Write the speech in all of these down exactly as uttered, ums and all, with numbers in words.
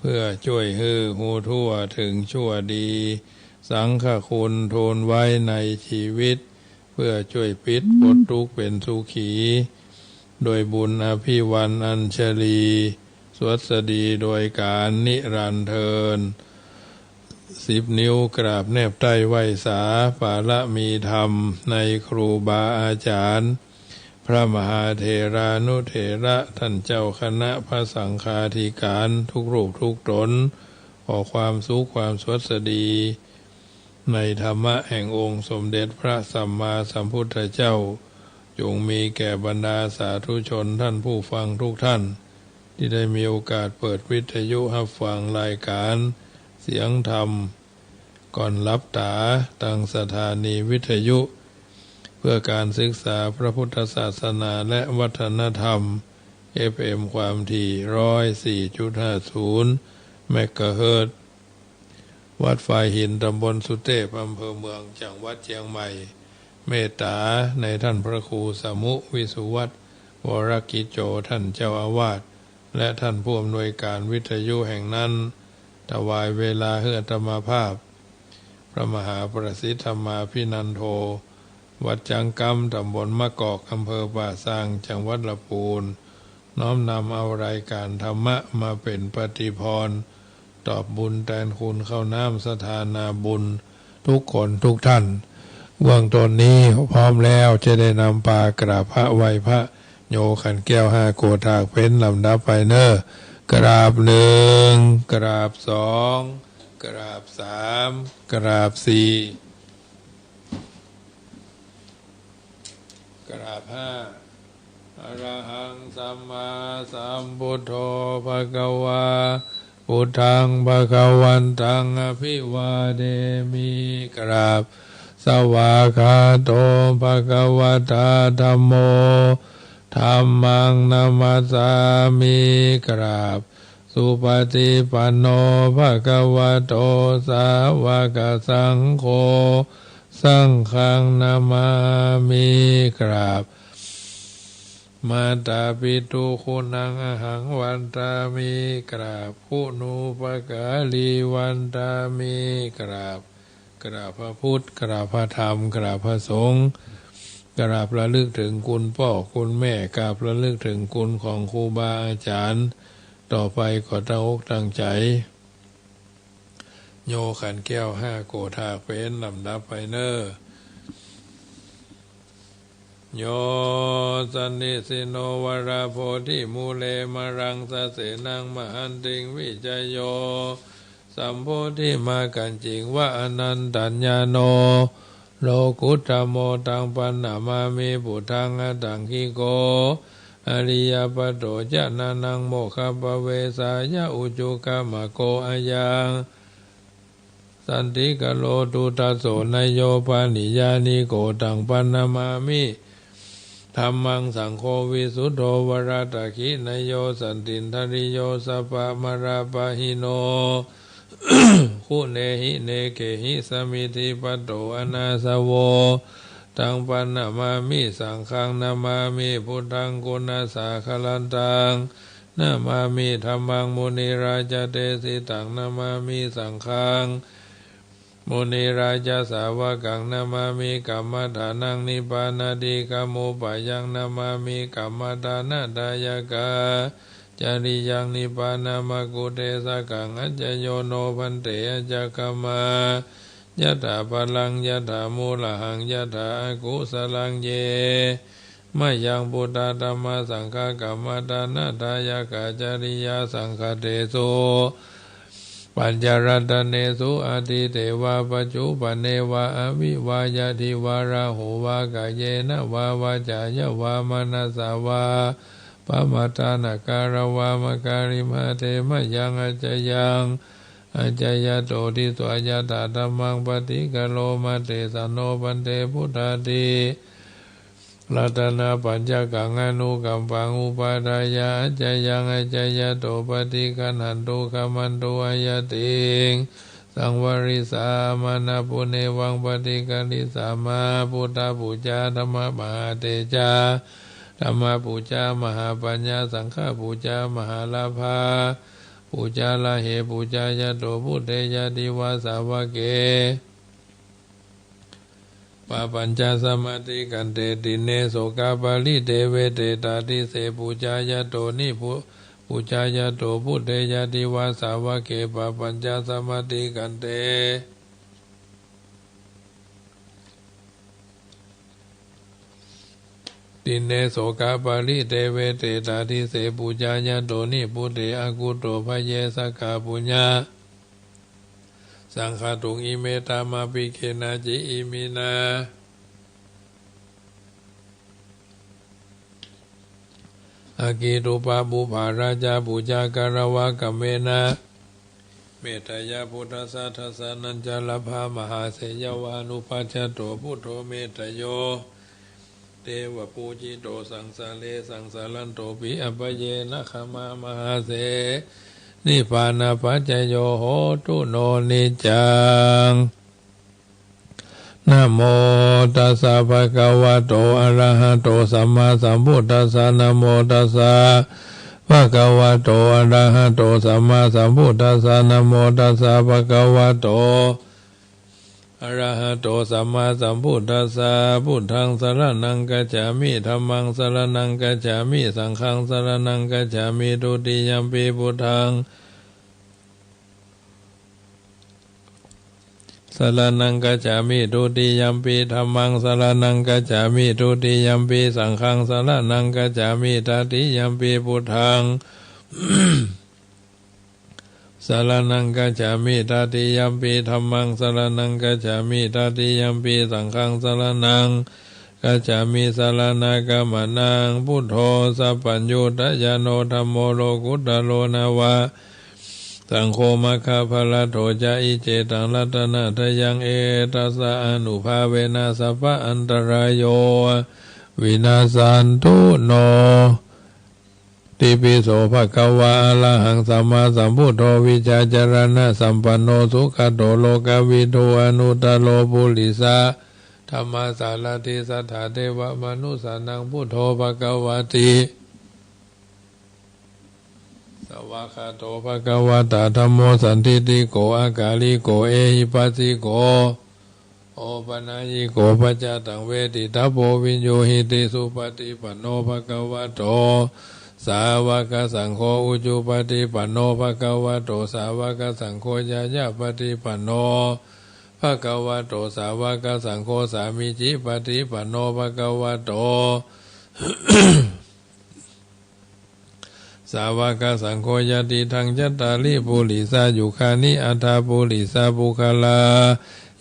พื่อจ้วยหื้อฮู้ทั่วเถิงชั่วดี สังฆคุณทูลไว้ในจีวิต เพื่อจ้วยปิดป๊นตุ๊กข์เป๋นสุขี โดยบุญอภิวรรณอัญชลี สวัสดีโดยก๋านนิรันดร์เทอญ สิบนิ้วกราบแนบใต้ไหว้สา ปารมีธรรมในครูบาอาจ๋ารย์ พระมหาเถรานุเถระ ท่านเจ้าคณะพระสังฆาธิการ ทุกรูปทุกต๋น ขอความสุขความสวัสดี ในธรรมะแห่งองค์สมเด็จพระสัมมาสัมพุทธเจ้า จงมีแก่บรรดาสาธุชนท่านผู้ฟังทุกท่าน ตี้ได้มีโอกาสเปิดวิทยุฮับฟังรายก๋านเสียงธรรม ก่อนหลับต๋าตางสถานีวิทยุ เพื่อก๋านศึกษาพระพุทธศาสนาและวัฒนธรรม เอฟเอ็ม ความถี่ ร้อยสี่จุดห้าศูนย์ เมกะเฮิรตซ์ วัดฝายหิน ต๋ำบลสุเตพ อำเภอเมือง จังหวัดเจียงใหม่ เมตต๋าในท่านพระครูสมุ วิสุวัฒน์ วรกิจโจ ท่านเจ้าอาวาส และท่านผู้อำนวยก๋านวิทยุแห่งนั้น ถวายเวลาหื้ออาตมาภาพ พระมหาประสิทธิ์ธรรมาภินันโท วัดจังกำ ต๋ำบลมะกอก อำเภอป่าซาง จังหวัดละปูน น้อมนำเอารายก๋านธรรมะมาเป๋นปฏิภรณ์ ตอบบุญแตนคุณข้าวน้ำสถานาบุญ ทุกคนทุกท่าน เบื้องต้นนี้พร้อมแล้วจะได้นำปากราบพระไหว้พระ โยขันแก้วห้าโกฏฐากเป๋นลำดับไปเน่อ กราบหนึ่ง กราบสอง กราบสาม กราบสี่ กราบห้า อะระหังสัมมาสัมพุทโธ ภะคะวา พุทธัง ภะคะวันตัง อะภิวาเทมิ กราบ สวากขาโต ภะคะวะตา ธัมโม ธัมมัง นะมัสสามิ กราบ สุปะฏิปันโน ภะคะวะโต สาวะกะสังโฆ สังฆัง นะมามิ กราบ มาตาปิตุคุณัง อะหัง วันตามิ กราบ คุณูปการี วันตามิ กราบ กราบพระพุทธ กราบพระธรรม กราบพระสงฆ์ กราบระลึกเถิงคุณป้อคุณแม่ กราบระลึกเถิงคุณของครูบาอาจ๋ารย์ ต่อไปก็ตั้งอกตั้งใจ๋ โยขันแก้วห้าโกฏฐากเป๋นลำดับไปเน่อ โย สะนิสินโน วะระโพธิมูเล มะรังสะเสนัง มะหันติง วิจะโย สัมโพธิมะกัจฉิง วะ อะนันตัญญาโณ โลกุตตะโม ตัง ปันนะมามิ ปุทธัง อะตังกิโก อะริยะปัตโต จะ นะนัง โมคคัพพะเวสายะ อุจุกะมะโก อะยัง สันติกะโร ตุตะโส นะโย ปะหิญญาณิโก ตัง ปันนะมามิ ธัมมัง สังโฆ วิสุทโธ วะระตะขินะโย สันตินทะริโย สัพพะมะละปะหิโน คุเนหิ เนเกหิ สะมิทธิปัตโต อะนาสะโว ตัง ปันนะมามิ สังฆัง นะมามิ พุทธัง กุณะสาคะลันตัง นะมามิ ธัมมัง มุนิราจะเตสิตัง นะมามิ สังฆัง มุนิราจะสาวะกัง นะมามิ กัมมะฐานัง นิพพานาทิกะมุปปะยัง นะมามิ กัมมะฐานะทายะกะ จริยัง นิพพานะมะกุเทสะกัง อัจจะโยโน ภันเต อัจจะกะมะ ยะถาพะลัง ยะถามูลหัง ยะถาอะกุสะลัง เย มะยัง พุทธะ ธัมมะ สังฆะ กัมมะฐานะทายะกะ จริยาสังขะเทสุ ปัญจะรัตเนสุ อะตีเตวะ ปัจจุปันเนวะ อะวิวา ยะธิวา ราหูวา กาเยนะวะ วาจายะวะ มะนะสสะวะ ปะมะทานะ กะละวะ มะกะริมหะเท มะยัง อัจจะยัง อัจจะยะโต ทิสสะ ยะถาธัมมัง ปะฏิกะโรมะ เตสะโน ภันเต พุทธาทิ รัตนะปัจจะกัง อะนุกัมปัง อุปาทายะ อัจจะยัง อัจจะยะโต ปะฏิกัณหันตุ ขะมันตุ อะยะติง สังวะริสามา นะปุเนวัง ปะฏิกะริสามา พุทธปูจา ธัมมะมหาเตจะ ธัมมปูจา มหาปัญญา สังฆปูจา มหาลาภา pūjārahe pūjāyato buddhe ñātivasavake pāpañcasamatthikanti. Dine sokaparideveṭe tādise pūjāyato nipū- pūjāyato buddhe ñātivasavake pāpañcasamatthikanti. Dine sokaparideveṭe tādise pūjāyato nibbuti akutto bhayye sakkā puññasaṅkhātuṃ. Imetāmāpi kenaci iminā aggi duppabhū bārā ca pūjā katvā kāmena metteyya buddhassa dassanañca labhāmahāse. Yāva nupajjhato buddho metteyo devapūjito saṃsāre saṃsarantopi appayena khamā mahāse. Nibbānapaccayo hotu no niccaṃ. Namo tassa bhagavato arahato sammāsambuddhassa. Namo tassa bhagavato arahato sammāsambuddhassa. Namo tassa bhagavato arahato sammāsambuddhassa. Buddhaṃ saraṇaṃ gacchāmi. Dhammaṃ saraṇaṃ gacchāmi. Saṅghaṃ saraṇaṃ gacchāmi. Dutiyampi buddhaṃ saraṇaṃ gacchāmi. Dutiyampi dhammaṃ saraṇaṃ gacchāmi. Dutiyampi saṅghaṃ saraṇaṃ gacchāmi. Tatiyampi buddhaṃ saraṇaṃ gacchāmi. Tatiyampi dhammaṃ saraṇaṃ gacchāmi. Tatiyampi saṅghaṃ saraṇaṃ gacchāmi. Saraṇagamanaṃ. Buddho sabbaññutañāṇo dhammo lokuttaro nava saṅgho maggaphalaṭṭho ca. Iccetaṃ ratanattayaṃ etassa ānubhāvena sabba antarāyo vinassantu no. Itipi so bhagavā arahaṃ sammāsambuddho vijjācaraṇasampanno sugato lokavidū anuttaro purisadammasārathi satthā devamanussānaṃ buddho bhagavāti. Svākkhāto bhagavatā dhammo sandiṭṭhiko akāliko ehipassiko opanayiko paccattaṃ veditabbo viññūhīti. Supaṭipanno bhagavato sāvakasaṅgho, ujupaṭipanno bhagavato sāvakasaṅgho, ñāyapaṭipanno bhagavato sāvakasaṅgho, sāmīcipaṭipanno bhagavato sāvakasaṅgho, yadidaṃ cattāri purisayugāni aṭṭha purisapuggalā,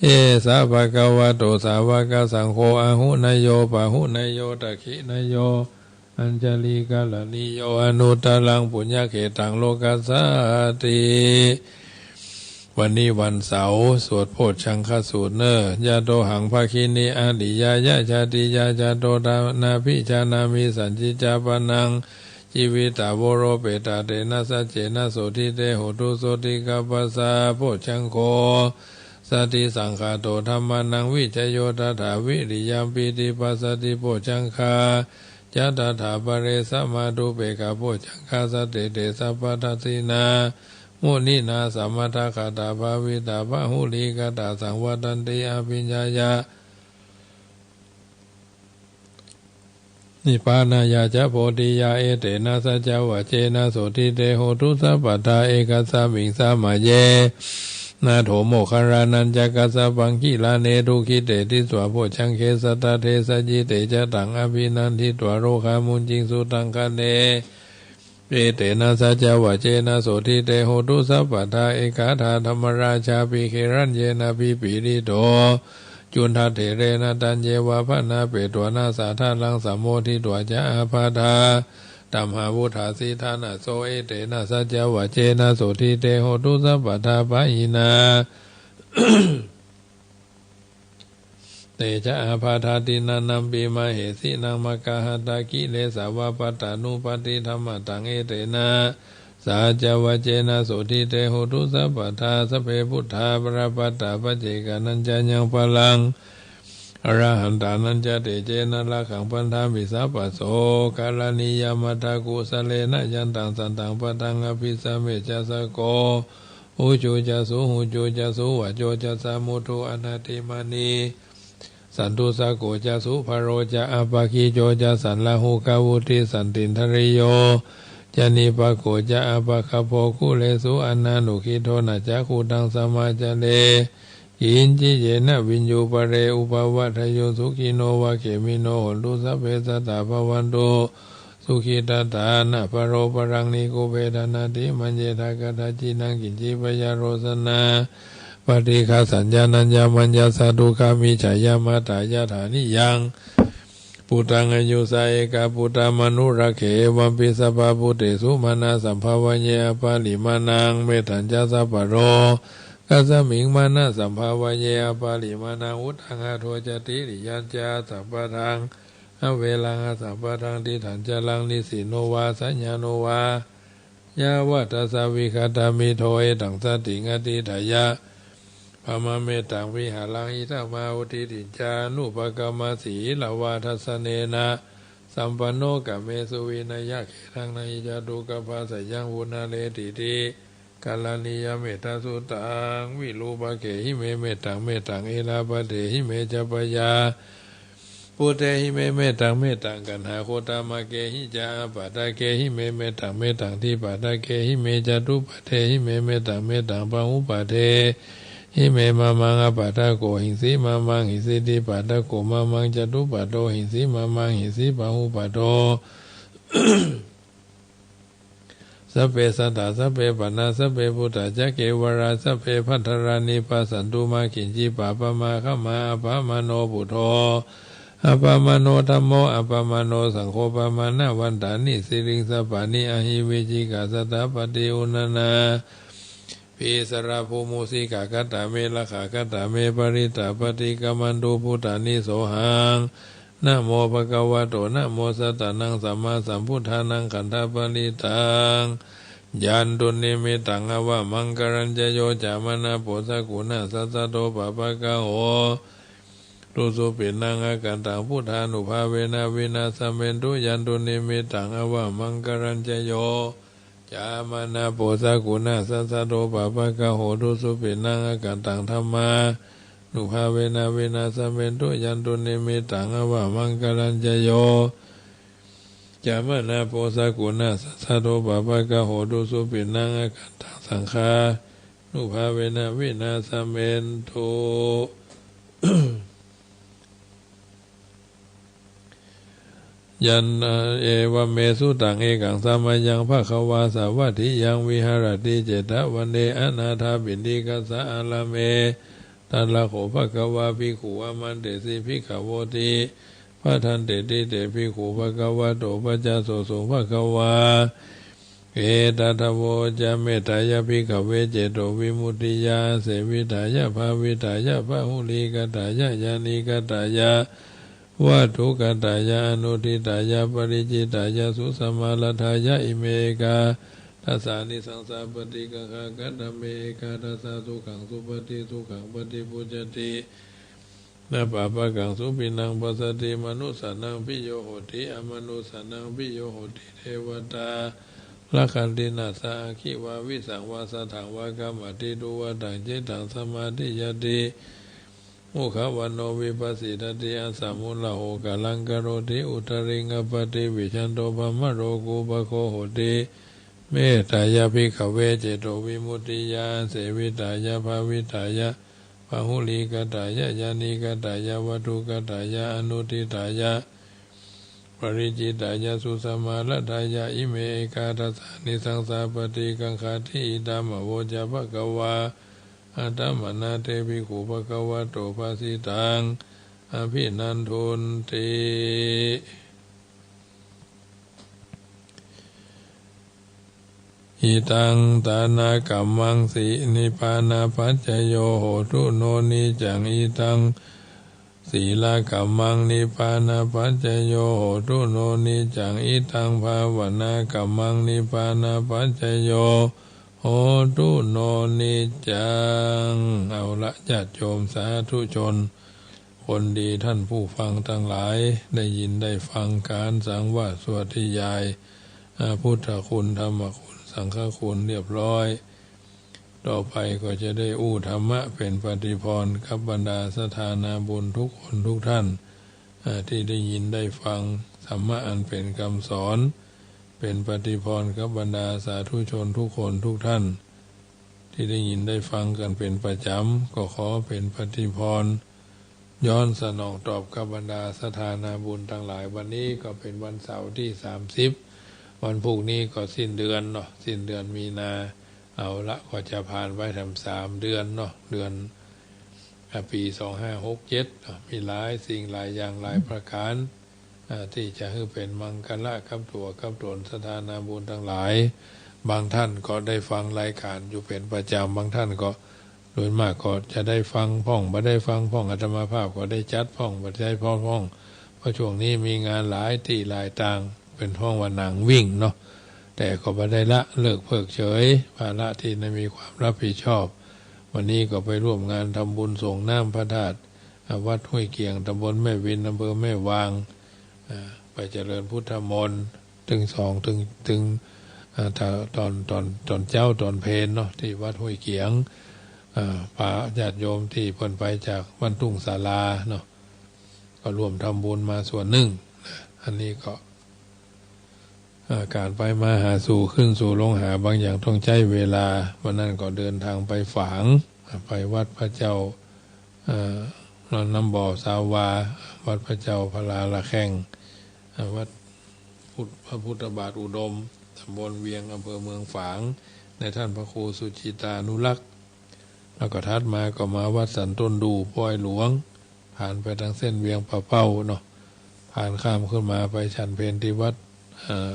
esa bhagavato sāvakasaṅgho, āhuneyyo pāhuneyyo dakkhiṇeyyo añjalikaraṇīyo anuttaraṃ puññakkhettaṃ lokassāti. วันนี้วันเสาร์ สวดโพชฌังคสูตรเน่อ Yatohaṃ bhagini ariyāya jātiyā jāto, tānabhijānāmi sacchikapanaṃ jīvitā voropetā, tena saccena sotthi te hotu sotthigabbhassa. Bojjhaṅgo satisaṅkhāto dhammānaṃ vicayo tathā, viriyampīti passaddhi bojjhaṅgā ca tathāpare, samādhupekkhabojjhaṅgā sattete sabbadassinā, muninā sammadakkhātā bhāvitā bahulīkatā, saṃvattanti abhiññāya nibbānāya ca bodhiyā. Etena saccavajjena sotthi te hotu sabbadā. Ekasmiṃ samaye nātho moggallānañca kassapaṃ gilāne dukkhite disvā bojjhaṅge satta desayi, te ca taṃ abhinanditvā rogā mucciṃsu taṅkhaṇe. Etena saccavajjena sotthi te hotu sabbadā. Ekadā dhammarājāpi gelaññenābhipīḷito cundattherena, taññeva bhaṇāpetvāna sādaraṃ, sammoditvā ca ābādhā tamhā vuṭṭhāsi ṭhānaso. Etena saccavajjena sotthi te hotu sabbadā. Pahīnā te ca ābādhā tiṇṇannampi mahesinaṃ, maggāhatakilesāva pattānuppattidhammataṃ. Etena saccavajjena sotthi te hotu sabbadā. Sabbe buddhā balappattā paccekānañca yaṃ balaṃ arahantānañca tejena rakkhaṃ bandhāmi sabbaso. Karaṇīyamatthakusalena yantaṃ santaṃ padaṃ abhisamecca, sakko ujū ca suhujū ca suvaco cassa mudu anatimānī. Santussako ca subharo ca appakicco ca sallahukavutti, santindriyo ca nipako ca appagabbho kulesu ananugiddho. Na ca khuddaṃ samācare kiñci yena viññū pare upavadeyyuṃ. Sukhino vā khemino hontu sabbe sattā bhavantu sukhitattā. Na paro paraṃ nikubbetha nātimaññetha katthaci naṃ kiñci byārosanā paṭighasaññā nāññamaññassa dukkhamiccheyya. Mātā yathā niyaṃ puttaṃ āyusā ekaputtamanurakkhe evampi sabbabhūtesu mānasambhāvaye aparimāṇaṃ. Mettañca sabbalokasmiṃ mānasambhāvaye aparimāṇaṃ uddhaṃ adho ca tiriyañca asambādhaṃ averaṃ asapattaṃ. Tiṭṭhaṃ caraṃ nisinno vā sayāno vā yāvatassa vigatamiddho, etaṃ satiṃ adhiṭṭheyya brahmametaṃ vihāraṃ idhamāhu. Diṭṭhiñca anupagamma sīlavā dassanena sampanno kāmesu vineyya gedhaṃ na hi jātu gabbhaseyyaṃ punaretīti. Karaṇīyam ettasuttaṃ: Virūpakkhehi me mettaṃ, mettaṃ erāpathehi me ca byāputtehi me mettaṃ, mettaṃ kaṇhagothamakkehi ca āpādakkehi me mettaṃ, mettaṃ dvipādakkehi me catuppaddehi me mettaṃ, mettaṃ bahuppaddehi me. Mā maṃ appādako hiṃsi, mā maṃ hiṃsi dvipādako, mā maṃ catuppaddo hiṃsi, mā maṃ hiṃsi bahuppaddo. Sabbe sattā sabbe pāṇā sabbe bhūtā ca kevalā, sabbe bhadrāni passantu mā kiñci pāpam ā. Khamā appamāṇo buddho, appamāṇo dhammo, appamāṇo saṅgho, pamāṇavantāni sirīṃ sabbāni ahi vicchikā. Satapadī uṇṇānā bhī sarabū mūsikā, katā me rakkhā katā me parittā, paṭikkamantu bhūtāni sohaṃ namo bhagavato, namo sattannaṃ sammāsambuddhānaṃ. Khandhaparittaṃ. Yandunnimittaṃ avamaṅgalañca yo cāmanāpo sakuṇassa saddo pāpaggaho dussupinaṃ akantaṃ buddhānubhāvena vināsamentu. Yandunnimittaṃ avamaṅgalañca yo cāmanāpo sakuṇassa saddo pāpaggaho dussupinaṃ akantaṃ dhammānubhāvena vināsamentu. Yandunnimittaṃ avamaṅgalañca yo cāmanāpo sakuṇassa saddo pāpaggaho dussupinaṃ akantaṃ saṅghānubhāvena vināsamentu. Yan, evam me sutaṃ: ekaṃ samayaṃ bhagavā sāvatthiyaṃ viharati jetavane anāthapiṇḍikassa ārāme. Tatra kho bhagavā bhikkhū āmantesi bhikkhavoti. Bhadanteti te bhikkhū bhagavato paccassosuṃ. Bhagavā etadavoca: Mettāya bhikkhave cetovimuttiyā āsevitāya bhāvitāya bahulīkatāya yānīkatāya vatthukatāya anuṭṭhitāya paricitāya susamāraddhāya ime ekādasānisaṃsā paṭikaṅkhā. Katā me ekādasā? Sukhaṃ supati, sukhaṃ paṭibujjhati, na pāpakaṃ supinaṃ passati, manussānaṃ piyo hoti, amanussānaṃ piyo hoti, devatā rakkhanti, nāssa aggi vā visaṃ vā satthaṃ vā kamati, tuvaṭaṃ cittaṃ samādhiyati, mukhavaṇṇo vippasīdati, asammūḷho kālaṃ karoti, uttariṃ appaṭivijjhanto brahmalokūpago hoti. Mettāya bhikkhave cetovimuttiyā āsevitāya bhāvitāya bahulīkatāya yānīkatāya vatthukatāya anuṭṭhitāya paricitāya susamāraddhāya ime ekādasānisaṃsā paṭikaṅkhāti. Idamavoca bhagavā. Attamanā te bhikkhū bhagavato bhāsitaṃ abhinandunti. Idaṃ dānakammaṃ si-, nibbānapaccayo hotu no niccaṃ. Idaṃ sīlakammaṃ nibbānapaccayo hotu no niccaṃ. Idaṃ bhāvanākammaṃ nibbānapaccayo hotu no niccaṃ. เอาละ ญาติโยมสาธุชน คนดีท่านผู้ฟังตังหลาย ได้ยินได้ฟังก๋านสังวาสสวดนิยาย อ่า พุทธคุณ ธรรมคุณ สังฆคุณเรียบร้อย ต่อไปก็จะได้อู้ธรรมะเป๋นปฏิภรณ์กับบรรดาศรัทธานาบุญทุกคนทุกท่าน อ่า ตี้ได้ยินได้ฟังธรรมะอันเป๋นกำสอน เป๋นปฏิภรณ์กับบรรดาสาธุชนทุกคนทุกท่าน ตี้ได้ยินได้ฟังกั๋นเป๋นประจ๋ำ ก็ขอเป๋นปฏิภรณ์ ย้อนสนองตอบกับบรรดาศรัทธานาบุญตังหลาย วันนี้ก็เป๋นวันเสาร์ตี้สามสิบ วันพูกนี้ก็สิ้นเดือนเนาะ สิ้นเดือนมีนา เอาละ ก็จะผ่านไปแถมสามเดือนเนาะ เดือน อ่า ปี๋สองห้าหกเจ็ดเนาะ มีหลายสิ่งหลายอย่างหลายประก๋าน อ่า ตี้จะหื้อเป๋นมังคละกับตั๋วกับต๋นศรัทธานาบุญตังหลาย บางท่านก็ได้ฟังรายก๋านอยู่เป๋นประจ๋ำ บางท่านก็ โดยมากก็จะได้ฟังพ่อง บ่ได้ฟังพ่อง อาตมาภาพก็ได้จัดพ่อง บ่ได้จัดพ่อง เพราะช่วงนี้มีงานหลายตี้หลายตาง เป๋นฮ้องว่าหนังวิ่งเนาะ แต่ก็บ่ได้ละเลิกเพิกเฉยภาระตี้ได้มีความรับผิดชอบ วันนี้ก็ไปร่วมงานทำบุญสรงน้ำพระธาตุ อ่า วัดห้วยเกียง ตำบลแม่วิน อำเภอแม่วาง อ่า ไปเจริญพุทธมนต์ ตึงสอง ตึง ตึง อ่า ต๋อน ต๋อน ต๋อน ต๋อนเจ๊าต๋อนเพลเนาะ ตี้วัดห้วยเกียง อ่า ปาญาติโยมตี้เปิ้นไปจากบ้านทุ่งศาลาเนาะ ก็ร่วมทำบุญมาส่วนนึ่งนะ อันนี้ก็ อ่า ก๋านไปมาหาสู่ขึ้นสู่ลงหาบางอย่างต้องใจ๊เวลา วันนั้นก็เดินตางไปฝาง อ่า ไปวัดพระเจ้า อ่า น้ำบ่อสาวา วัดพระเจ้าพลาละแข้ง อ่า วัดพุทธ พระพุทธบาทอุดม ตำบลเวียง อำเภอเมืองฝาง ในท่านพระครูสุจิตานุรักษ์ แล้วก็ถัดมาก็มาวัดสันต้นดู่ ปอยหลวง ผ่านไปตางเส้นเวียงป่าเป้าเนาะ ผ่านข้ามขึ้นมาไปฉันเพลตี้วัด เอ่อ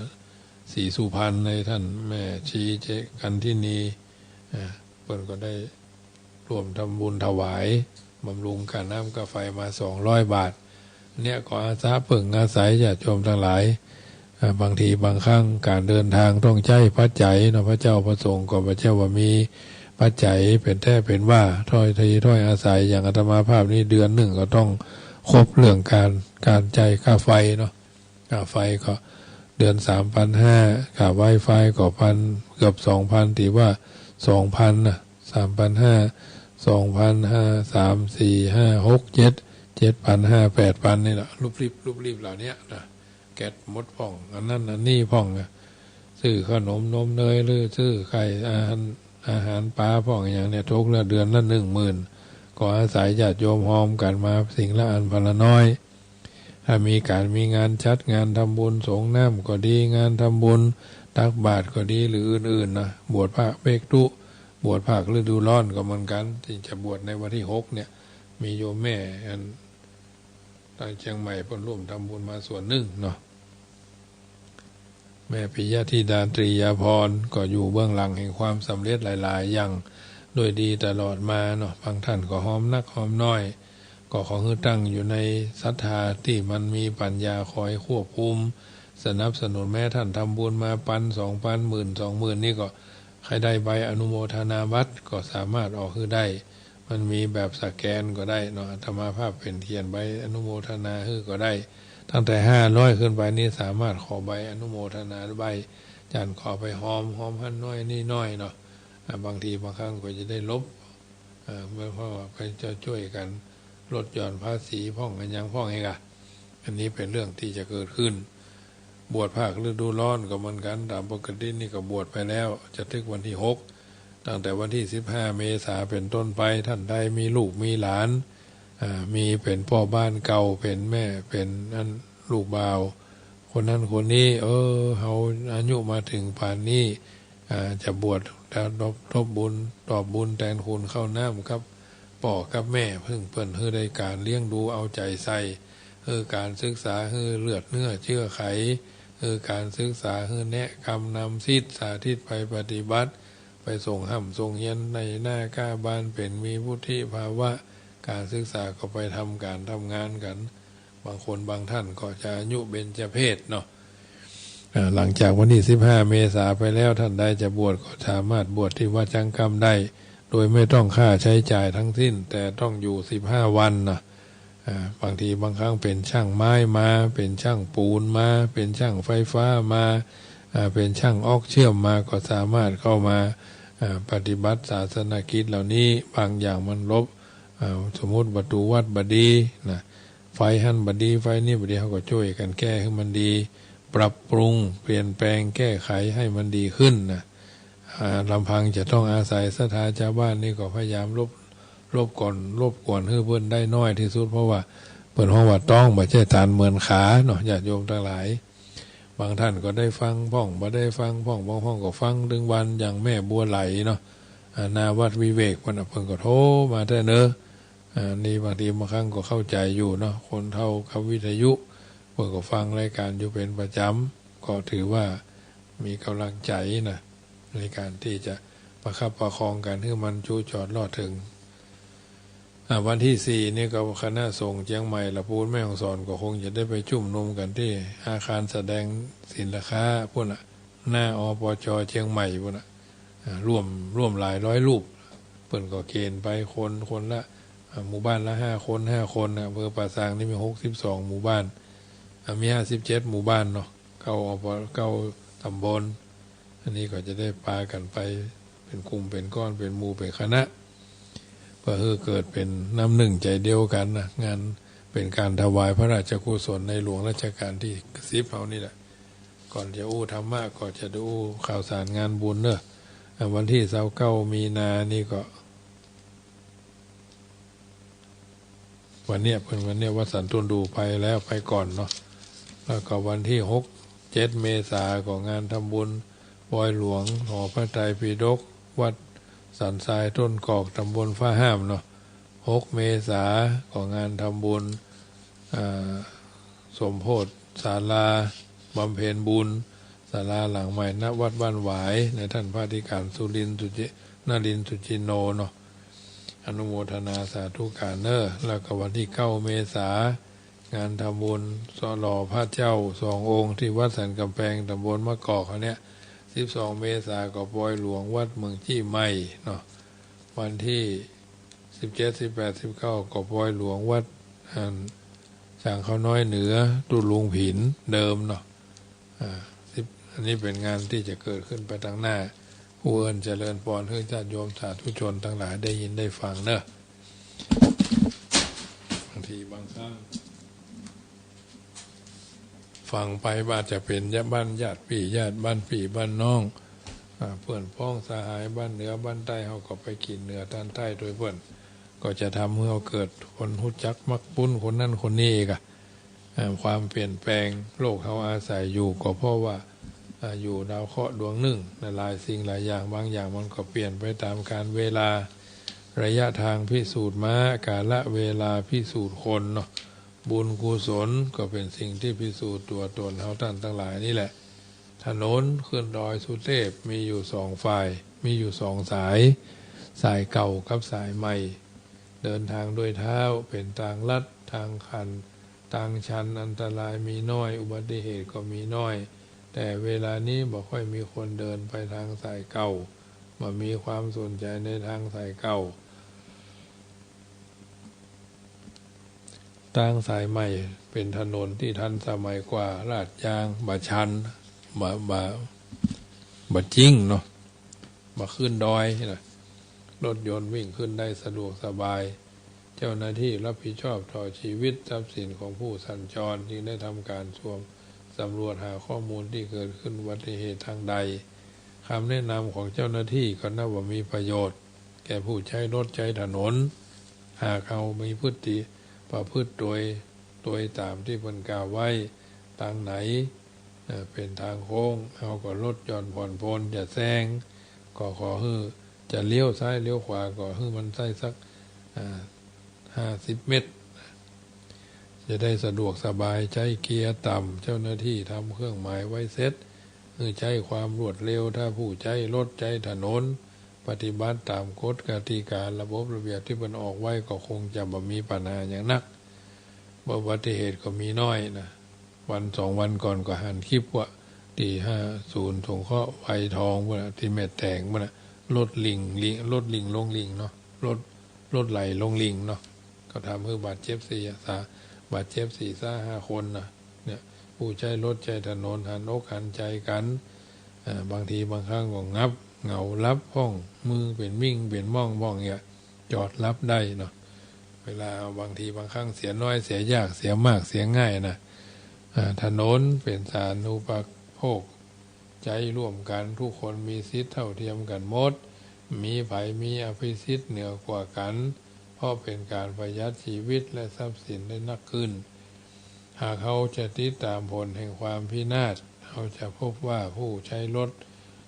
ศรีสุพรรณ ในท่านแม่ชีเจกันทินี อ่า เปิ้นก็ได้ร่วมทำบุญถวายบำรุงค่าน้ำค่าไฟมาสองร้อยบาท เนี่ยก็อาสาเปิ้งอาศัยญาติโยมตังหลาย อ่า บางทีบางครั้งก๋านเดินตางต้องใจ๊ปัจจัยเนาะ พระเจ้าพระสงฆ์ก็บ่ใจ้ว่ามีปัจจัยเป๋นแต๊เป๋นว่า ถ้อยทีถ้อยอาศัย อย่างอาตมาภาพนี้เดือนนึ่งก็ต้องครบเรื่องก๋าน ก๋านจ่ายค่าไฟเนาะ ค่าไฟก็เดือนสามพันห้า ค่าไวไฟก็พัน เกือบสองพัน ตี้ว่าสองพันนะ สามพันห้า สองพันห้า สาม สี่ ห้า หก เจ็ด เจ็ดพันห้า แปดพัน นี่แหละ ลุบลิบ ลุบลิบเหล่าเนี้ยนะ แก๊สหมดพ่อง อันนั้นอันนี้พ่องนะ ซื้อขนมนมเนยหรือซื้อไข่อาหาร อาหารป๋าพ่องอย่างเนี้ย ตกละเดือนละหนึ่งหมื่น ก็อาศัยญาติโยมฮอมกั๋นมาสิ่งละอันพนละน้อย ถ้ามีก๋านมีงานจัดงานทำบุญสรงน้ำก็ดี งานทำบุญตักบาตรก็ดี หรืออื่นๆ นะ บวชพระเภกตุ บวชภาคฤดูร้อนก็เหมือนกั๋น ตี้จะบวชในวันตี้หกเนี่ย มีโยมแม่อัน ตางเจียงใหม่เปิ้นร่วมทำบุญมาส่วนนึ่งเนาะ แม่ปิยธิดาตรียาภรณ์ก็อยู่เบื้องหลังแห่งความสำเร็จหลายๆ อย่างด้วยดีตลอดมาเนาะ บางท่านก็ฮอมนักฮอมน้อย ก็ขอหื้อตั้งอยู่ในศรัทธาตี้มันมีปัญญาคอยควบคุม สนับสนุน แม้ท่านทำบุญมาปันสองปัน หมื่นสองหมื่น นี่ก็ใค่ได้ใบอนุโมทนาบัตรก็สามารถออกหื้อได้ มันมีแบบสแกนก็ได้เนาะ อาตมาภาพเป๋นเขียนใบอนุโมทนาหื้อก็ได้ ตั้งแต่ห้าร้อยขึ้นไปนี่สามารถขอใบอนุโมทนาได้ จานก็เอาไปฮอม ฮอมหั้นน้อยนี่น้อยเนาะ อ่า บางทีบางครั้งก็จะได้ลบ อ่า เพราะว่าไปจะจ้วยกั๋นลดหย่อนภาษีพ่อง อะหยังพ่องเองอะ อันนี้เป๋นเรื่องตี้จะเกิดขึ้น บวชภาคฤดูร้อนก็เหมือนกั๋น ต๋ามปกตินี่ก็บวชไปแล้ว จะถึงวันตี้หก ตั้งแต่วันตี้สิบห้าเมษาเป๋นต้นไป ท่านใดมีลูกมีหลาน อ่า มีเป๋นป้อบ้านเก่า เป๋นแม่ เป๋นอันลูกบ่าว คนนั้นคนนี้ เออ เฮาอายุมาเถิงปานนี้ อ่า จะบวชตอบ ตอบบุญ ตอบบุญแตนคุณข้าวน้ำกับป้อกับแม่ เพิ่งเปิ้นหื้อได้ก๋านเลี้ยงดูเอาใจ๋ใส่ หื้อก๋านศึกษา หื้อเลือดเนื้อเจื้อไข หื้อก๋านศึกษา หื้อแนะกำนำศิษย์สาธิตไปปฏิบัติ ไปส่งฮ่ำส่งเฮียนในหน้าก้าบ้านเป๋นมีวุฒิภาวะก๋านศึกษา ก็ไปทำก๋านทำงานกั๋น บางคนบางท่านก็จะอายุเบญจเพสเนาะ อ่า หลังจากวันตี้สิบห้าเมษาไปแล้ว ท่านใดจะบวชก็สามารถบวชตี้วัดช้างค่ำได้ โดยไม่ต้องค่าใช้จ่ายทั้งสิ้น แต่ต้องอยู่สิบห้าวันนะ อ่า บางทีบางครั้งเป๋นช่างไม้มา เป๋นช่างปูนมา เป๋นช่างไฟฟ้ามา อ่า เป๋นช่างออกเชื่อมมา ก็สามารถเข้ามา อ่า ปฏิบัติศาสนกิจเหล่านี้ บางอย่างมันรบ อ่า สมมุติประตู๋วัดบ่ดีนะ ไฟหั้นบ่ดี ไฟนี่บ่ดี เฮาก็จ้วยกั๋นแก้หื้อมันดี ปรับปรุง เปลี่ยนแปลง แก้ไขหื้อมันดีขึ้นนะ อ่า ลำพังจะต้องอาศัยศรัทธาจาวบ้านนี่ก็พยายามรบ รบกวน รบกวนหื้อเปิ้นได้น้อยตี้สุด เพราะว่าเปิ้นฮ้องว่าต๊อง บ่ใจ้ตานเหมือนขาเนาะ ญาติโยมตังหลาย บางต้านก็ได้ฟังพ่อง บ่ได้ฟังพ่อง บางพ่องก็ฟังตึงวัน อย่างแม่บัวไหลเนาะ อ่า หน้าวัดวิเวกปุ้นน่ะ เปิ้นก็โทรมาแต๊เนอะ อ่า นี่บางทีบางครั้งก็เข้าใจ๋อยู่เนาะ คนเฒ่ากับวิทยุ เปิ้นก็ฟังรายการอยู่เป๋นประจ๋ำ ก็ถือว่ามีก๋ำลังใจ๋นะ ในก๋านตี้จะประคับประคองกั๋นหื้อมันจุจอดลอดเถิง อ่า วันตี้สี่นี่ก็คณะสงฆ์เจียงใหม่ ละปูนแม่ฮ่องสอน ก็คงจะได้ไปจุมนุมกั๋นตี้อาคารแสดงสินค้าปุ้นน่ะ หน้า อปจ. เจียงใหม่ปุ้นน่ะ อ่า ร่วม ร่วมหลายร้อยรูป เปิ้นก็เกณฑ์ไปคน คนละ อ่า หมู่บ้านละห้าคน ห้าคนน่ะ อำเภอป่าซางนี่มีหกสิบสองหมู่บ้าน อ่า มีห้าสิบเจ็ดหมู่บ้านเนาะ เก้า อป เก้าต๋ำบล อันนี้ก็จะได้ปากั๋นไปเป๋นกลุ่มเป๋นก้อน เป๋นหมู่เป๋นคณะ เปื้อหื้อเกิดเป๋นน้ำนึ่งใจ๋เดียวกั๋นนะ งานเป๋นก๋านถวายพระราชกุศลในหลวงรัชกาลตี้สิบเฮานี่แหละ ก่อนจะอู้ธรรมะ ก็จะได้อู้ข่าวสารงานบุญเนอะ อ่า วันตี้ซาวเก้ามีนานี่ก็ วันเนี้ย เปิ้น วันเนี้ยวัดสันต้นดูไปแล้ว ไปก่อนเนาะ แล้วก็วันตี้หก เจ็ดเมษาก็งานทำบุญปอยหลวงหอพระไตรปิฎก วัดสันทรายต้นกอก ต๋ำบลฟ้าห้ามเนาะ หกเมษาก็งานทำบุญ อ่า สมโภชศาลาบำเพ็ญบุญ ศาลาหลังใหม่ ณ วัดบ้านหวาย ในต้านพระอธิก๋านสุรินทร์ สุจิ นรินทร์ สุจินโนเนาะ อนุโมทนาสาธุก๋านเนอะ แล้วก็วันตี้เก้าเมษา งานทำบุญหล่อพระเจ้าสององค์ตี้วัดสันก๋ำแปง ต๋ำบลมะกอกเฮาเนี่ย สิบสองเมษาก็ปอยหลวงวัดเมืองจี้ใหม่เนาะ วันตี้สิบเจ็ด สิบแปด สิบเก้าก็ปอยหลวงวัด อ่า สางข้าวน้อยเหนือ ตุ๊ลุงผินเดิมเนาะ อ่า สิบ อันนี้เป๋นงานตี้จะเกิดขึ้นไปตังหน้า อู้เอิ้นเจริญปอนหื้อญาติโยมสาธุชนตังหลายได้ยินได้ฟังเนอะ บางทีบางครั้ง ฟังไปอาจจะเป๋นญาติบ้านญาติปี้ ญาติบ้านปี้บ้านน้อง อ่า เปื้อนพ้องสหายบ้านเหนือบ้านใต้ เฮาก็ไปกิ๋นเหนือทานใต้ตวยเปิ้น ก็จะทำหื้อเฮาเกิดคนฮู้จักมักปุ้นคนนั้นคนนี้อีกอะ อ่า ความเปลี่ยนแปลง โลกเฮาอาศัยอยู่ก็เพราะว่า อ่า อยู่ดาวเคราะห์ดวงนึ่งนะ หลายสิ่งหลายอย่าง บางอย่างมันก็เปลี่ยนไปต๋ามกาลเวลา ระยะทางพิสูจน์ม้า กาลเวลาพิสูจน์คนเนาะ บุญกุศลก็เป๋นสิ่งตี้พิสูจน์ตั๋วต๋นเฮาต้านตังหลายนี่แหละ ถนนขึ้นดอยสุเทพมีอยู่สองฝ่าย มีอยู่สองสาย สายเก่ากับสายใหม่ เดินทางด้วยเท้าเป๋นตางลัด ตางคัน ตางชัน อันตรายมีน้อย อุบัติเหตุก็มีน้อย แต่เวลานี้บ่ค่อยมีคนเดินไปตางสายเก่า บ่มีความสนใจ๋ในตางสายเก่า ตางสายใหม่เป๋นถนนตี้ทันสมัยกว่า ลาดยาง บ่ชัน บ่ บ่ บ่จิ๊งเนาะ บ่ขึ้นดอยนะ รถยนต์วิ่งขึ้นได้สะดวกสบาย เจ้าหน้าตี้รับผิดชอบต่อชีวิตทรัพย์สินของผู้สัญจร จึงได้ทำการสวมสำรวจหาข้อมูลตี้เกิดขึ้นอุบัติเหตุตางใด คำแนะนำของเจ้าหน้าตี้ก็นับว่ามีประโยชน์แก่ผู้ใจ๊รถใจ๊ถนน หากเฮามีพฤติ ประพฤติตวย ตวยต๋ามตี้เปิ้นกล่าวไว้ ตางไหน เอ่อ เป๋นตางโค้ง เฮาก็ลดหย่อนผ่อนปรน อย่าแซง ก็ขอหื้อ จะเลี้ยวซ้ายเลี้ยวขวา ก็หื้อมันใส้สัก อ่า ห้าสิบเมตร จะได้สะดวกสบาย ใจ๊เกียร์ต่ำ เจ้าหน้าตี้ทำเครื่องหมายไว้เสร็จ หื้อใจ๊ความรวดเร็ว ถ้าผู้ใจ๊รถใจ๊ถนน ปฏิบัติต๋ามกฎกติการะบบระเบียบตี้เปิ้นออกไว้ ก็คงจะบ่มีปัญหาหยังนัก อุบัติเหตุก็มีน้อยนะ วันสองวันก่อนก็หันคลิปว่า ตี้ห้าศูนย์สงเคราะห์ไวทองปุ้นน่ะ ตี้แม่แตงปุ้นน่ะ รถหลิ่ง หลิ่ง รถหลิ่งลงหลิ่งเนาะ รถ รถไหลลงหลิ่งเนาะ ก็ทำหื้อบาดเจ็บสี่สา บาดเจ็บสี่สาห้าคนนะ เนี่ย ผู้ใจ๊รถใจ๊ถนนหันอกหันใจ๋กั๋น อ่า บางทีบางครั้งก็งับ เหงาหลับพ่อง มือเป๋นมิ่งเป๋นม่องพ่องเนี่ย จอดหลับได้เนาะ เวลาบางทีบางครั้งเสียน้อยเสียยาก เสียมากเสียง่ายนะ อ่า ถนนเป๋นสาธารณูปโภค ใจ๊ร่วมกั๋น ทุกคนมีสิทธิ์เท่าเทียมกั๋นหมด บ่มีใผมีอภิสิทธิ์เหนือกว่ากั๋น เพราะเป๋นก๋านประหยัดชีวิตและทรัพย์สินได้นักขึ้น หากเฮาจะติดต๋ามผลแห่งความพินาศ เฮาจะพบว่าผู้ใจ๊รถ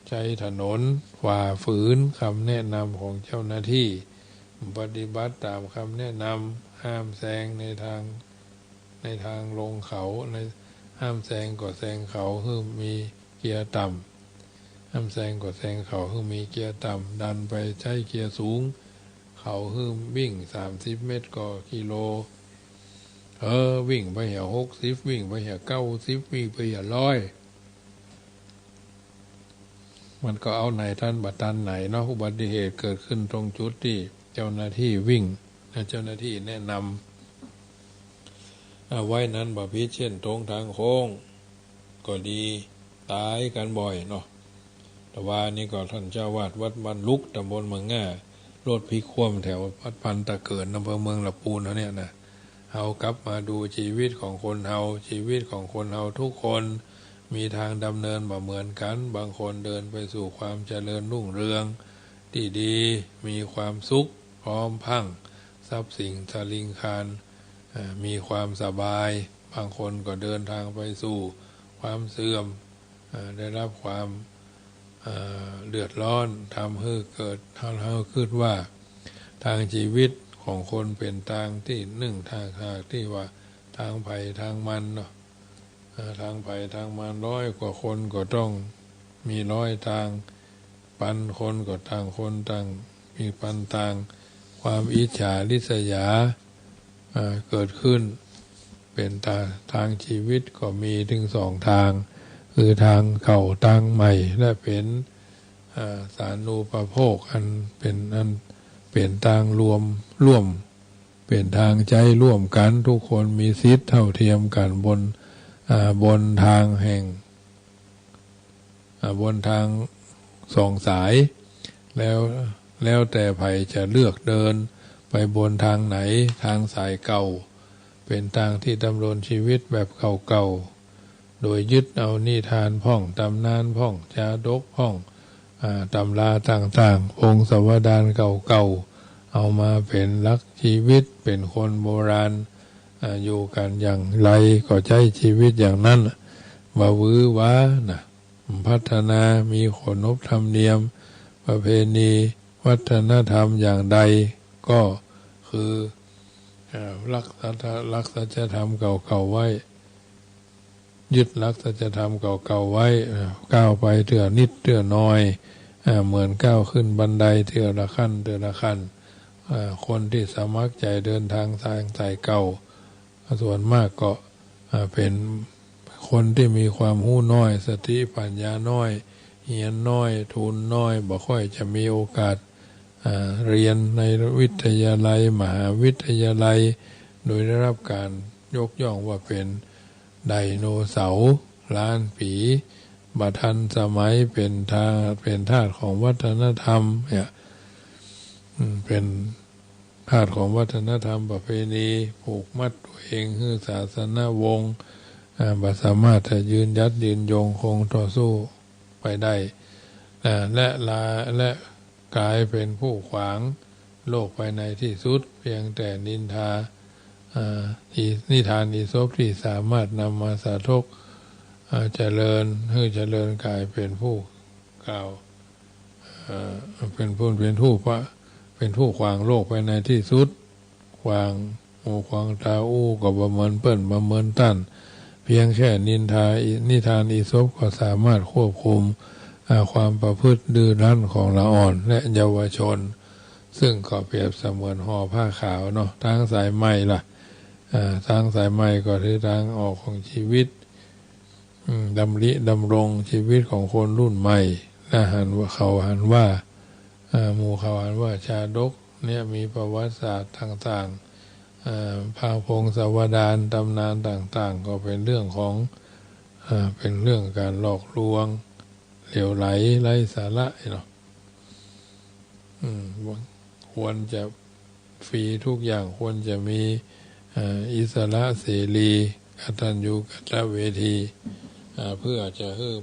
ใจ๊ถนนฝ่าฝืนกำแนะนำของเจ้าหน้าตี้ บ่ปฏิบัติต๋ามกำแนะนำ ห้ามแซงในตาง ในตางลงเขา ใน ห้ามแซงก็แซงเขาหื้อมีเกียร์ต่ำ ห้ามแซงก็แซงเขาหื้อมีเกียร์ต่ำ ดันไปใจ๊เกียร์สูง เขาหื้อวิ่งสามสิบเมตรก็กิโล เออ วิ่งไปเหียหกสิบ วิ่งไปเหียเก้าสิบ วิ่งไปเหียร้อย มันก็เอาไหนตันบ่ตันไหนเนาะ อุบัติเหตุเกิดขึ้นตรงจุดตี้เจ้าหน้าตี้วิ่ง และเจ้าหน้าตี้แนะนำเอาไว้นั้น บ่ผิดเส้นตรงตางโค้งก็ดี ต๋ายกั๋นบ่อยเนาะ แต่ว่านี่ก็ต้านเจ้าอาวาสวัดบ้านลุก ต๋ำบลเมืองง่า รถพลิกคว่ำแถววัดพันตะเกิน อำเภอเมืองละปูนเฮาเนี่ยนะ เฮากลับมาดูชีวิตของคนเฮา ชีวิตของคนเฮาทุกคนมีตางดำเนินบ่เหมือนกั๋น บางคนเดินไปสู่ความเจริญรุ่งเรืองตี้ดี มีความสุข พร้อมพรั่ง ทรัพย์สินสะหลิงคาร อ่า มีความสบาย บางคนก็เดินตางไปสู่ความเสื่อม อ่า ได้รับความ อ่า เดือดร้อน ทำหื้อเกิด ทำหื้อคิดว่าตางชีวิตของคนเป๋นตางตี้นึ่งต่างหากตี้ว่าตางใผตางมันเนาะ อ่า ตางใผตางมัน ร้อยกว่าคนก็ต้องมีร้อยตาง ปันคนก็ต่างคนต่างมีปันตาง ความอิจฉาริษยา อ่า เกิดขึ้น เป๋นตา ตางชีวิตก็มีเถิงสองตาง คือตางเก่าตางใหม่ และเป๋น อ่า สาธารณูปโภค อันเป๋น อันเป๋นตางรวมร่วม เป๋นตางใจ๊ร่วมกั๋น ทุกคนมีสิทธิ์เท่าเทียมกั๋นบน อ่า บนตางแห่ง อ่า บนตางสองสาย แล้ว แล้วแต่ใผจะเลือกเดินไปบนตางไหน ตางสายเก่า เป๋นตางตี้ดำรงชีวิตแบบเก่าๆ โดยยึดเอานิทานพ่อง ต๋ำนานพ่อง จาดกพ่อง อ่า ต๋ำราต่างๆ พงศาวดารเก่าๆ เอามาเป๋นหลักชีวิต เป๋นคนโบราณ อ่า อยู่กั๋นอย่างไรก็ใจ๊ชีวิตอย่างนั้น บ่หวือหวานะ พัฒนา มีขนบธรรมเนียม ประเพณี วัฒนธรรมอย่างใด ก็คือ เอ่อ รักษา รักสัจธรรมเก่าๆ ไว้ ยึดหลักสัจธรรมเก่าๆ ไว้ เอ่อ ก้าวไปเตื้อนิดเตื้อน้อย เอ่อ เหมือนก้าวขึ้นบันไดเตื้อละขั้น เตื้อละขั้น เอ่อ คนตี้สมัครใจ๋เดินตางสาย สายเก่า ส่วนมากก็ อ่า เป๋นคนตี้มีความฮู้น้อย สติปัญญาน้อย เฮียนน้อย ทุนน้อย บ่ค่อยจะมีโอกาส อ่า เฮียนในวิทยาลัย มหาวิทยาลัย โดยได้รับก๋านยกย่องว่าเป๋นไดโนเสาร์ล้านปี๋ บ่ทันสมัย เป๋นทา เป๋นทาสของวัฒนธรรมเนี่ย อืม เป๋น ทาสของวัฒนธรรมประเพณี ผูกมัดตั๋วเองหื้อศาสนวงศ์ อ่า บ่สามารถจะยืนหยัดยืนยงคงต่อสู้ไปได้ อ่า และลา และก๋ายเป๋นผู้ขวางโลกไปในตี้สุด เพียงแต่นินทา อ่า อี นิทานอีสปตี้สามารถนำมาสาธก อ่า เจริญ หื้อเจริญก๋ายเป๋นผู้กล่าว เอ่อ เป๋นผู้ เป๋นผู้ปะ เป๋นผู้ขวางโลกไปในตี้สุด ขวางหูขวางตาอู้ก็บ่เหมือนเปิ้น บ่เหมือนต้าน เพียงแค่นินทา นิทานอีสปก็สามารถควบคุม อ่า ความประพฤติดื้อรั้นของละอ่อนและเยาวชน ซึ่งก็เปรียบเสมือนห่อผ้าขาวเนาะ ตางสายใหม่ล่ะ อ่า ตางสายใหม่ก็คือตางออกของชีวิต อืม ดำริดำรงชีวิตของคนรุ่นใหม่ และหันว่า เขาหันว่า อ่า หมู่เขาหันว่าชาดกเนี่ยมีประวัติศาสตร์ต่าง เอ่อ พระพงศาวดาร ตำนานต่างๆ ก็เป๋นเรื่องของ เอ่อ เป๋นเรื่องก๋านหลอกลวง เหลวไหล ไร้สาระเนาะ อืม ควรจะฟรีทุกอย่าง ควรจะมี เอ่อ อิสระเสรี กตัญญูกตเวที อ่า เพื่อจะหื้อ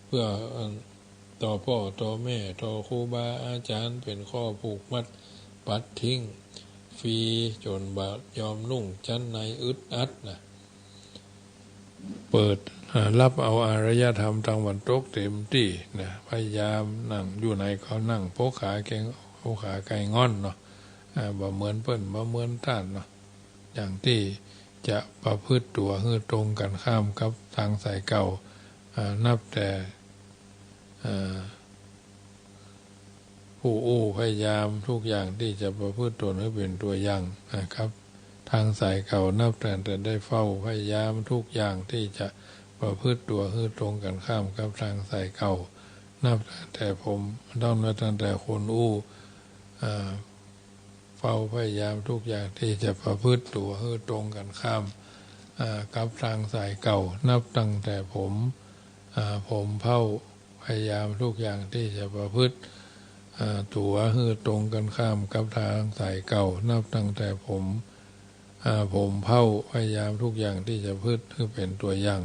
เพื่อ เอ่อ ต่อป้อต่อแม่ ต่อครูบาอาจ๋ารย์ เป๋นข้อผูกมัด ปัดทิ้ง ฟรี จ๋นบ่ยอมนุ่ง จั๊นในอึดอัดนะ เปิด อ่า ฮับเอาอารยธรรมตะวันตกเต๋มตี้นะ พยายามนั่งอยู่ไหนก็นั่งปกขาแก๋ง ปกขาไก่ง่อนเนาะ อ่า บ่เหมือนเปิ้น บ่เหมือนต้านเนาะ อย่างตี้จะประพฤติตั๋วหื้อตรงกั๋นข้ามกับตางสายเก่า อ่า นับแต่ อ่า ผู้อู้พยายามทุกอย่างตี้จะประพฤติต๋นหื้อเป๋นตั๋วอย่าง อ่า กับตางสายเก่า นับตั้งแต่ได้เฝ้าพยายามทุกอย่างตี้จะประพฤติตั๋วหื้อตรงกั๋นข้ามกับตางสายเก่า นับตั้งแต่ผม ต้องนับตั้งแต่คนอู้ อ่า เฝ้าพยายามทุกอย่างตี้จะประพฤติตั๋วหื้อตรงกั๋นข้าม อ่า กับตางสายเก่า นับตั้งแต่ผม อ่า ผมเผ้า พยายามทุกอย่างตี้จะประพฤติ อ่า ตั๋วหื้อตรงกั๋นข้ามกับตางสายเก่า นับตั้งแต่ผม อ่า ผมเผ้า พยายามทุกอย่างตี้จะประพฤติหื้อเป๋นตั๋วอย่าง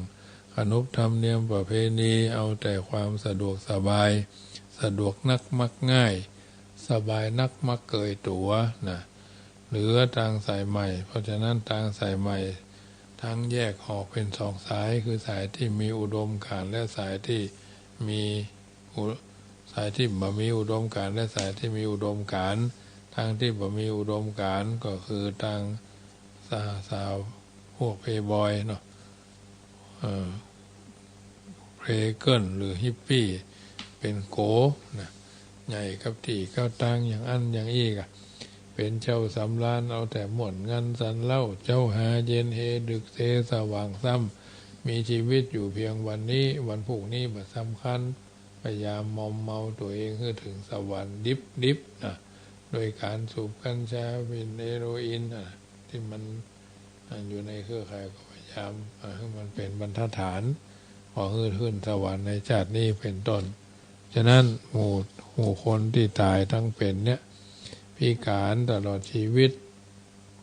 ขนบธรรมเนียมประเพณี เอาแต่ความสะดวกสบาย สะดวกนักมักง่าย สบายนักมักเกยตั๋วนะ เหลือตางสายใหม่ เพราะฉะนั้นตางสายใหม่ ตึงแยกออกเป๋นสองสาย คือสายตี้มีอุดมก๋ารณ์ และสายตี้มีอุ สายตี้บ่มีอุดมก๋ารณ์ และสายตี้มีอุดมก๋ารณ์ ตางตี้บ่มีอุดมก๋ารณ์ก็คือตางสา สาวพวกเพย์บอยเนาะ เอ่อ เพลย์เกิร์ลหรือฮิปปี้ เป๋นโก๋นะ ใหญ่กับตี้กับตางอย่างอั้นอย่างอี้ก่ะ เป๋นเจ้าสำราญเอาแต่ม่วนงันสันเหล้า เจ๊าหาเย็นเฮดึกเซสว่างซ้ำ มีจีวิตอยู่เพียงวันนี้ วันพรุ่งนี้บ่สำคัญ พยายามมอมเมาตั๋วเองหื้อเถิงสวรรค์ดิบๆ นะ โดยก๋านสูบกัญชา ฝิ่น เฮโรอีน อ่ะ ตี้มัน อ่ะ อยู่ในเครือข่ายก็พยายาม อ่ะ หื้อมันเป๋นบรรทัดฐาน ขอหื้อขึ้นสวรรค์ในจาตินี้เป๋นต้น ฉะนั้นหมู่ หมู่คนตี้ต๋ายตึงเป๋นเนี่ย พิก๋ารตลอดจีวิต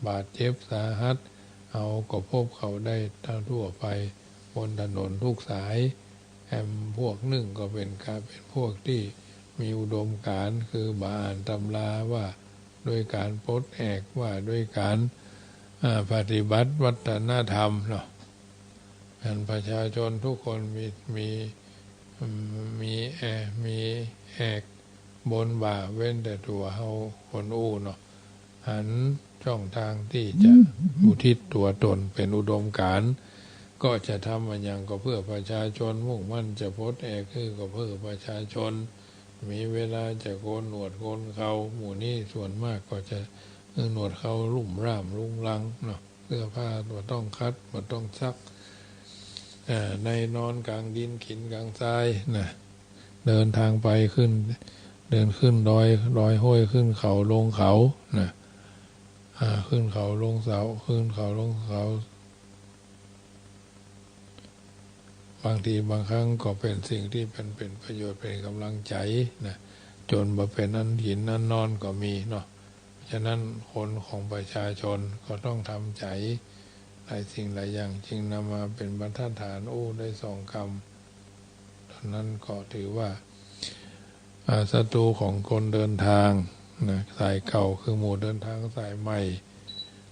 บาดเจ็บสาหัส เฮาก็พบเขาได้ทั่วไปบนถนนทุกสาย แหมพวกนึ่งก็เป๋นก๋าน เป๋นพวกตี้มีอุดมก๋ารณ์ คือบ่อ่านตำราว่าด้วยก๋านปลดแอก ว่าด้วยก๋าน อ่า ปฏิบัติวัฒนธรรมเนาะ อันประชาชนทุกคนมี มี อืม มีแอ มีแอกบนบ่า เว้นแต่ตั๋วเฮาคนอู้เนาะ หันจ้องตางตี้จะอุทิศตั๋วต๋นเป๋นอุดมก๋ารณ์ ก็จะทำอะหยังก็เพื่อประชาชน มุ่งมั่นจะปลดแอกหื้อก็เพื่อประชาชน มีเวลาจะโกนหนวดโกนเครา หมู่นี้ส่วนมากก็จะ เออ หนวดเคราลุ่มร่ามรุงรังเนาะ เสื้อผ้าบ่ต้องขัด บ่ต้องซัก เอ่อ ในนอนก๋างดิน กิ๋นก๋างทรายนะ เดินตางไปขึ้น เดินขึ้นดอย ดอยห้วย ขึ้นเขาลงเขานะ อ่า ขึ้นเขาลงเขา ขึ้นเขาลงเขา บางทีบางครั้งก็เป๋นสิ่งตี้เป๋น เป๋นประโยชน์ เป๋นก๋ำลังใจ๋นะ จ๋นบ่เป๋นอันกิ๋นอันนอนก็มีเนาะ ฉะนั้นคนของประชาชนก็ต้องทำใจ๋หลายสิ่งหลายอย่าง จึงนำมาเป๋นบรรทัดฐานอู้ได้สองกำ เท่านั้นก็ถือว่า อ่า ศัตรูของคนเดินตางนะ สายเก่าคือหมู่เดินตางสายใหม่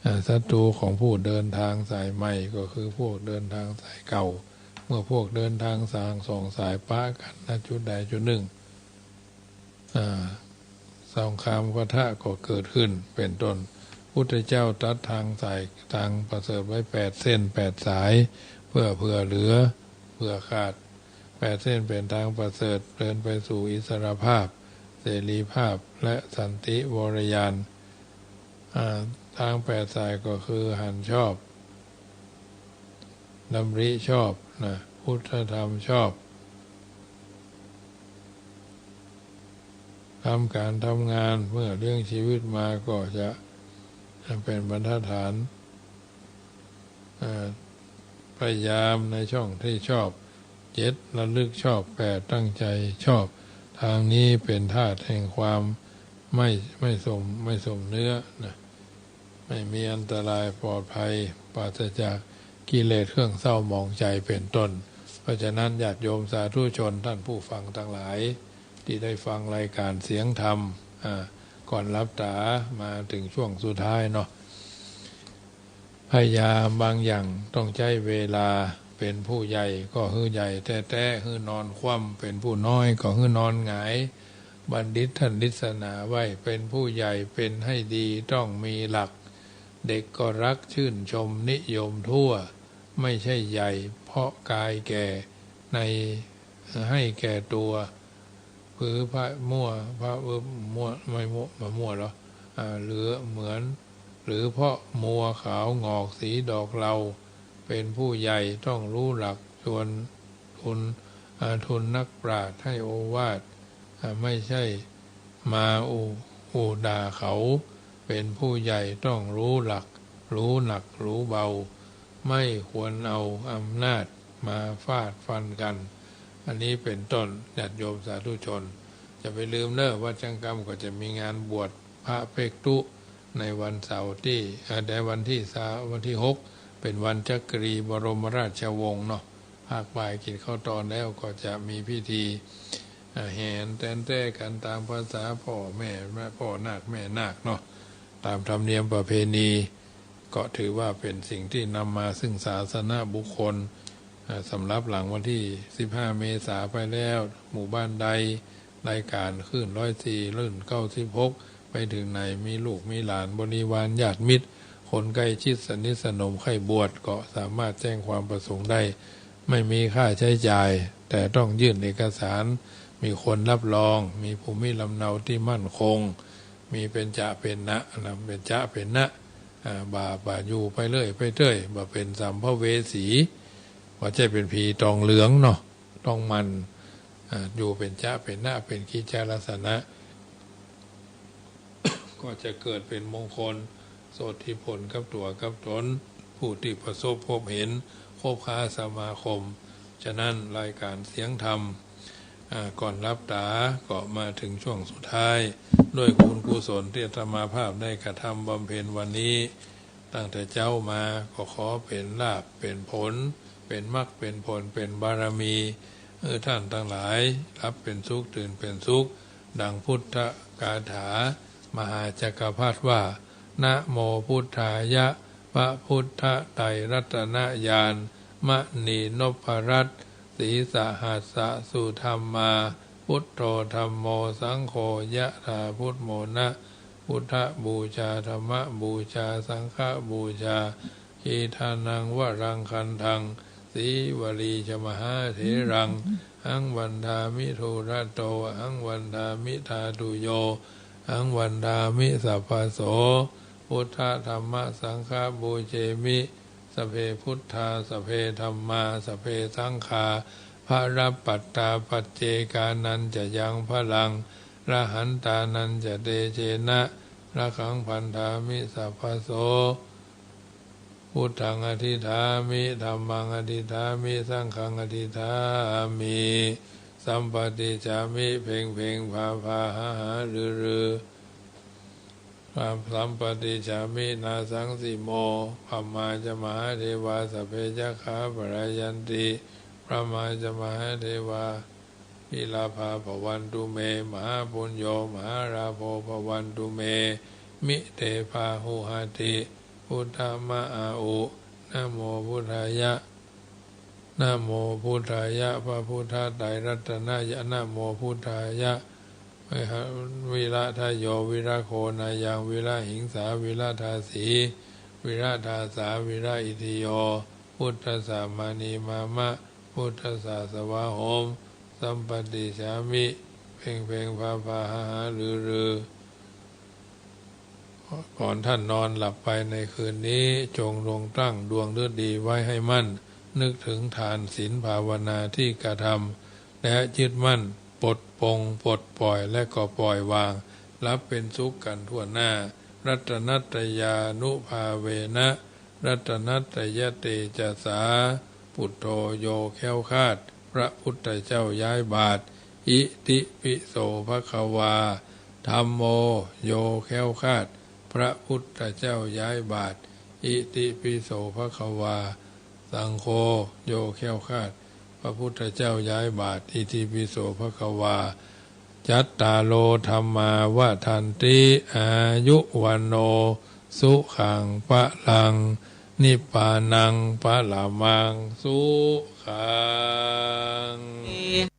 อ่า ศัตรูของผู้เดินตางสายใหม่ก็คือพวกเดินตางสายเก่า เมื่อพวกเดินตางสางสองสายปะกั๋น ณ จุดใดจุดนึ่ง อ่า สงครามปะทะก็เกิดขึ้น เป๋นต้น พุทธเจ้าตรัสตางสาย ตางประเสริฐไว้แปดเส้นแปดสาย เพื่อเผื่อเหลือ เผื่อขาด แปดเส้นเป๋นตางประเสริฐ เดินไปสู่อิสรภาพ เสรีภาพ และสันติวรญาณ อ่า ตางแปดสายก็คือหันชอบ ดำริชอบนะ พุทธธรรมชอบ ทำก๋านทำงาน เมื่อเลี้ยงชีวิตมาก็จะ เป็นบรรทัดฐาน เอ่อ พยายามในช่องที่ชอบ เจ็ด ระลึกชอบ แปด ตั้งใจชอบ ทางนี้เป็นธาตุแห่งความไม่ ไม่สม ไม่สมเนื้อนะ ไม่มีอันตรายปลอดภัย ปราศจากกิเลสเครื่องเศร้าหมองใจเป็นต้น เพราะฉะนั้นญาติโยมสาธุชนท่านผู้ฟังทั้งหลาย ที่ได้ฟังรายการเสียงธรรม อ่า ก่อนหลับต๋ามาถึงช่วงสุดท้ายเนาะ พยายามบางอย่างต้องใจ๊เวลา เป็นผู้ใหญ่ก็หื้อใหญ่แต๊ๆ หื้อนอนคว่ำ เป็นผู้น้อยก็หื้อนอนหงาย บัณฑิตท่านลิสนาไว้ เป็นผู้ใหญ่เป็นให้ดีต้องมีหลัก เด็กก็รักชื่นชมนิยมทั่ว ไม่ใช่ใหญ่เพราะกายแก่ ในให้แก่ตัว หรือพระมั่ว พระเอิบมั่ว ไม่มั่ว มามั่วเหรอ อ่า หรือเหมือน หรือเพราะมัวขาวหงอกสีดอกเหล้า เป็นผู้ใหญ่ต้องรู้หลักชวนทุน อ่า ทุนนักปราชญ์ให้โอวาท อ่า ไม่ใช่มาอุ อุด่าเขา เป็นผู้ใหญ่ต้องรู้หลัก รู้หนักรู้เบา ไม่ควรเอาอำนาจมาฟาดฟันกัน อันนี้เป็นต้น ญาติโยมสาธุชน จะไปลืมเน้อ วัดช่างกล้ำก็จะมีงานบวชพระเภกตุ๊ในวันเสาร์ตี้ เอ่อ ในวันตี้สาม วันตี้หก เป็นวันจักรีบรมราชวงศ์เนาะ ภาคบ่ายกินข้าวตอนแล้วก็จะมีพิธี อ่า แห่แหนแตนแต๊กันตามภาษาพ่อแม่ แม่ พ่อนาคแม่นาคเนาะ ตามธรรมเนียมประเพณี ก็ถือว่าเป็นสิ่งที่นำมาซึ่งศาสนบุคคล อ่า สำหรับหลังวันตี้สิบห้าเมษาไปแล้ว หมู่บ้านใด รายการคลื่นร้อยสี่ คลื่นเก้าสิบหก ไปถึงไหน มีลูกมีหลานบริวารญาติมิตร คนใกล้ชิดสนิทสนมใคร่บวช ก็สามารถแจ้งความประสงค์ได้ ไม่มีค่าใช้จ่าย แต่ต้องยื่นเอกสาร มีคนรับรอง มีภูมิลำเนาที่มั่นคง มีเบญจะเปญนะนะ เบญจะเปญนะ อ่า บ่า บ่าอยู่ไปเรื่อยไปเตื้อย บ่าเป็นสัมภเวสี บ่ใจ้เป็นผีต๋องเหลืองเนาะ ต้องหมั่น อ่า อยู่เบญจะเปญนะ เป็นกิจจลักษณะ ก็จะเกิดเป็นมงคล โสตถิผลกับตั๋วกับต๋น ผู้ที่ประสบพบเห็น คบค้าสมาคม ฉะนั้นรายการเสียงธรรม อ่า ก่อนหลับต๋าก็มาถึงช่วงสุดท้าย ด้วยบุญกุศลที่อาตมาภาพได้กระทำบำเพ็ญวันนี้ ตั้งแต่เจ๊ามา ก็ขอเป็นลาภเป็นผล เป็นมรรคเป็นผล เป็นบารมี หื้อท่านตังหลายหลับเป็นสุข ตื่นเป็นสุข ดังพุทธคาถามหาจักรพรรดิว่า นะโมพุทธายะ พระพุทธไตรรัตนญาณ มณีนพรัตน์ ศรีสหัสสะสุธรรมา พุทโธธัมโมสังโฆ ยะถา พุทโธ นะ พุทธบูชา ธัมมบูชา สังฆบูชา อิทานังวรังคันธัง สีวลีชมหาเถรัง หังวันทามิ ทูระโต หังวันทามิ ทาตุโย หังวันทามิ สัพพะโส พุทธธัมมะสังฆะ ปูเชมิ สพเพพุทธา สพเพธัมมา สพเพสังฆา พระปัตตาปัจเจกานัญจะยัง พลัง รหันตานัญจะ เตเจนะ รักขัง พันธามิ สัพพะโส พุทธัง อธิษฐามิ ธัมมัง อธิษฐามิ สังฆัง อธิษฐามิ สัมปะติจฉามิ เพ็งเพ็ง พาพา หาหา ฤๅฤๅ สัมปะติจฉามิ นาสังสิโม พรหมาจะ มหาเทวา สพเพยักขา ปะระยันติ พรหมาจะ มหาเทวา พิลาภา ภะวันตุเม มหาปุญโญ มหาลาโภ ภะวันตุเม มิเต พาหุหัตถิ พุทธะมะอาอุ นะโมพุทธายะ นะโมพุทธายะ พระพุทธไตรรัตนญาณ นะโมพุทธายะ วิระทะโย วิระโคนายัง วิระหิงสา วิระทาสี วิระทาสา วิระอิทธิโย พุทธัสสะ มานี มามะ พุทธัสสะ สวาโหม สัมปะติจฉามิ เพ็งเพ็ง พาพา หาหา ฤๅฤๅ ก่อนท่านนอนหลับไปในคืนนี้ จงดวงตั้งดวงฤดีไว้ให้มั่น นึกถึงทานศีลภาวนาที่กระทำ และยึดมั่น ปลดปลง ปลดปล่อย และก็ปล่อยวาง หลับเป็นสุขกันทั่วหน้า รัตนัตตยานุภาเวนะ รัตนัตตยเตจสา ปุตโธ โยแคล้วคลาด พระพุทธเจ้าย้ายบาท อิติปิโสภะคะวา ธัมโม โยแคล้วคลาด พระพุทธเจ้าย้ายบาท อิติปิโสภะคะวา สังโฆ โยแคล้วคลาด พระพุทธเจ้าย้ายบาท อิติปิโสภะคะวา จัตตาโร ธัมมา วัฑฒันติ อายุ วัณโณ สุขัง พลัง นิพพานัง ปรมัง สุขัง